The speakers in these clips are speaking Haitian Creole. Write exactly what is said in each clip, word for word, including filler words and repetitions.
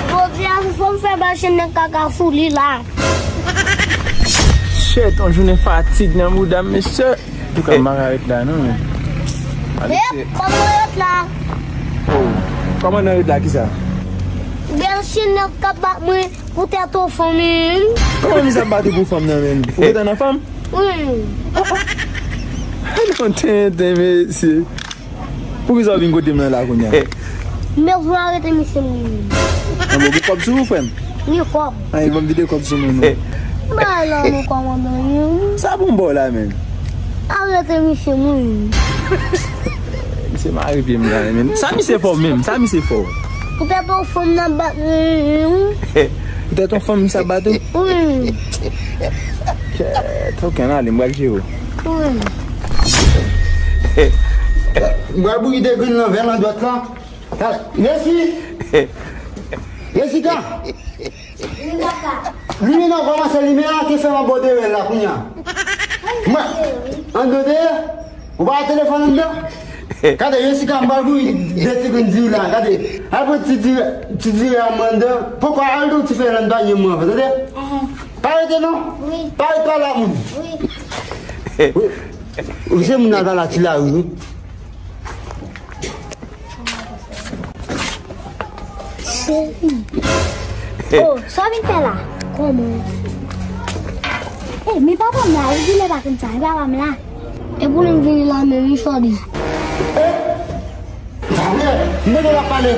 Jodi a, fò m fè bèl chèn nan kaka sou li la. Shit, yon jounen fatig nan bouda m, mesye. Antouka, m pa ka ret la, non, men. Ep, kòman w ret la? Oh, kòman nan ret la, kisa? Bèl chèn nan k ap bat mwen poutèt yon fanm. Kòman misye ap bat ou pou fanm nan, men? Ou gentan nan fanm? Wi. Ay, non, tenten, mesye. Poukisa w vin kote m nan la kounye a? Men w arete misye, mwen. An, bon, gen kòb sou ou, frè m? Gen kòb. Ay, ban m vide kòb sou mwen, non. Ba la, non, kòmandan, wi. Sa bon bò la, men? Arete misye, mwen. Misye mare pye m la, men. Sa misye fè w menm? Sa misye fè w? Poutèt yon fanm nan bat mwen, wi. Poutèt yon fanm misye ap bat ou? Wi. Kèt, ok, ann ale, m pral jere w. Wi. M pral bouyi de grenn nan vè nan dwèt la. Resi! Resika! Limyè nan kòmanse limen an, te fè m anba dèyè la kounye a. Mwen, an do dèyè, ou pa telefòn anndan? Gade, Resika, m pral bouyi de ti grenn diri la, gade. Al pran ti diri, ti diri a mwen anndan. Poko al do ti fè nan panye mwen, tande? Pa rete non. Wi. Pa rete pa la moun. Wi. Wi. Ou se moun nan la ti la, wi. Cheri. Oh, sa w vin fè la? Kòman? Eh, men papa m la, wi, di lè pa konn sa, men papa m la. E pou li m vini la menm, wi, Fòdi. Eh! Sa vre? M tande l ap pale.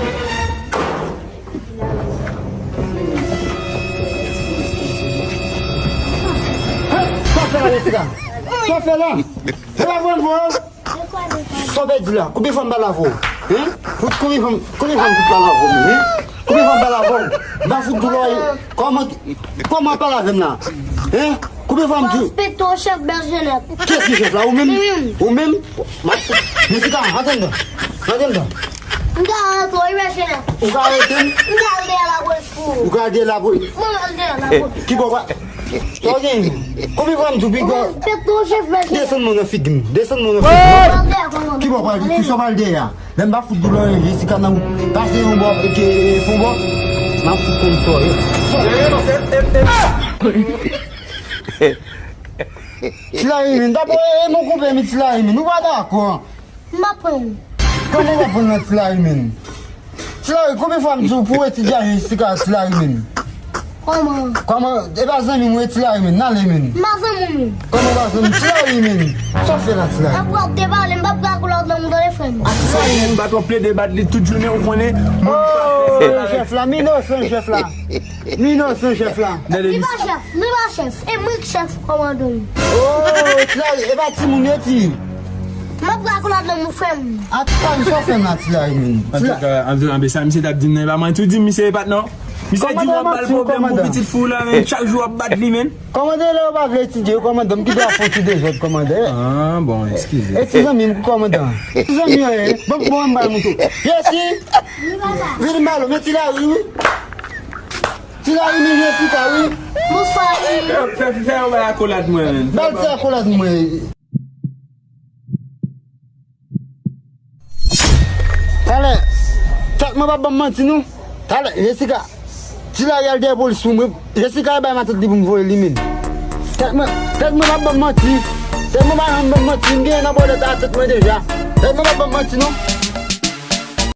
Hey! Sa w fè la, Jessica? Sa w fè la? Se pa vre, vre. Sa w pèdi la? Konbyen fwa m pale avè w? Hein? Konbyen fwa m, konbyen fwa m pale avè w, hein? Konbyen fwa m pale avè w? M pa fout di w lòyè. Kòman, kòman w pale avè m la? Hein? Konbyen fwa m di w? Respekte w, chèf Bèl Jenèt. Kiyès ki chèf la? Ou menm? Ou menm? M ap fout. Jessica, antre anndan. Antre anndan. M ka rantre w, Bèl Jenèt. Ou ka arete m? M ka al dèyè lapolis pou ou. Ou ka al dèyè lapolis? Mwen al dèyè lapolis. Ki bò w pa Sa w gen? Konbyen fwa m di w piga? Desann mwen nan figi m. Desann mwen nan figi m. Ki bò pral, ki sa pral dèyè a? Lè m pa fout di w lòyè Jessica nan ou pase yon bò, ke fon bò. M ap fout konn sa w ye. Ti Larime, dabò, e, e, mon konpè mi Ti Larime, nou pa dakò. M pa pran. Kòman w pa pran nan Ti Larime? Ti Larime, konbyen fwa m di w pou w etidye a Jessica, Ti Larime? Kòman? Kòman? E pa zanmi mwen, Ti Larime, n ale, men. M pa zanmi w. Kòman w pa zanmi Ti Larime? Sa w fè la, Ti Larime? Apre w ap depale, m p ap ka koule ak nan moun tande frè m. A Ti Larime, m pa twò plede bat li tout jounen, ou konnen. Oh, chèf la, m inosan, chèf la. M inosan, chèf la. Li pa chèf, li pa chèf. E mwen ki chèf kòmandan. Oh, Ti Larime, e pa timoun yo di. M ap rakonte nan moun frè m. Ati pa m sa w fè m la, Ti Larime. Antouka, antouka, sa misye t ap di m nan, e pa manti w di m, misye e pa t non. Misye di w ap ba l pwoblèm pou pitit fi w la, men chak jou w ap bat li, men. Kòmandan, lè yo pa vle etidye, kòmandan, m ki dwa fè yon ti dezòd, kòmandan. Ah, bon, eskize. E ti zanmi m, kòmandan. Ti zanmi an ye, bon, bon, m ba l mouto. Jesi! Vin m ba l, men Ti Larime, wi. Ti Larime, men Jessica, wi. Bonswa, wi. Fè, fè, fè yon bay akolad mwen, men. Ba l ti akolad mwen. Talè, tèt mwen p ap ban m manti, non. Talè, Jessica, Ti Larry al dèyè polis pou mwen. Jessica al bay matant li pou m voye li, men. Tèt mwen, tèt mwen p ap ban m manti. Tèt mwen pa janm ban m manti. M genyen nan bòlèt a tèt mwen deja. Tèt mwen p ap ban m manti, non.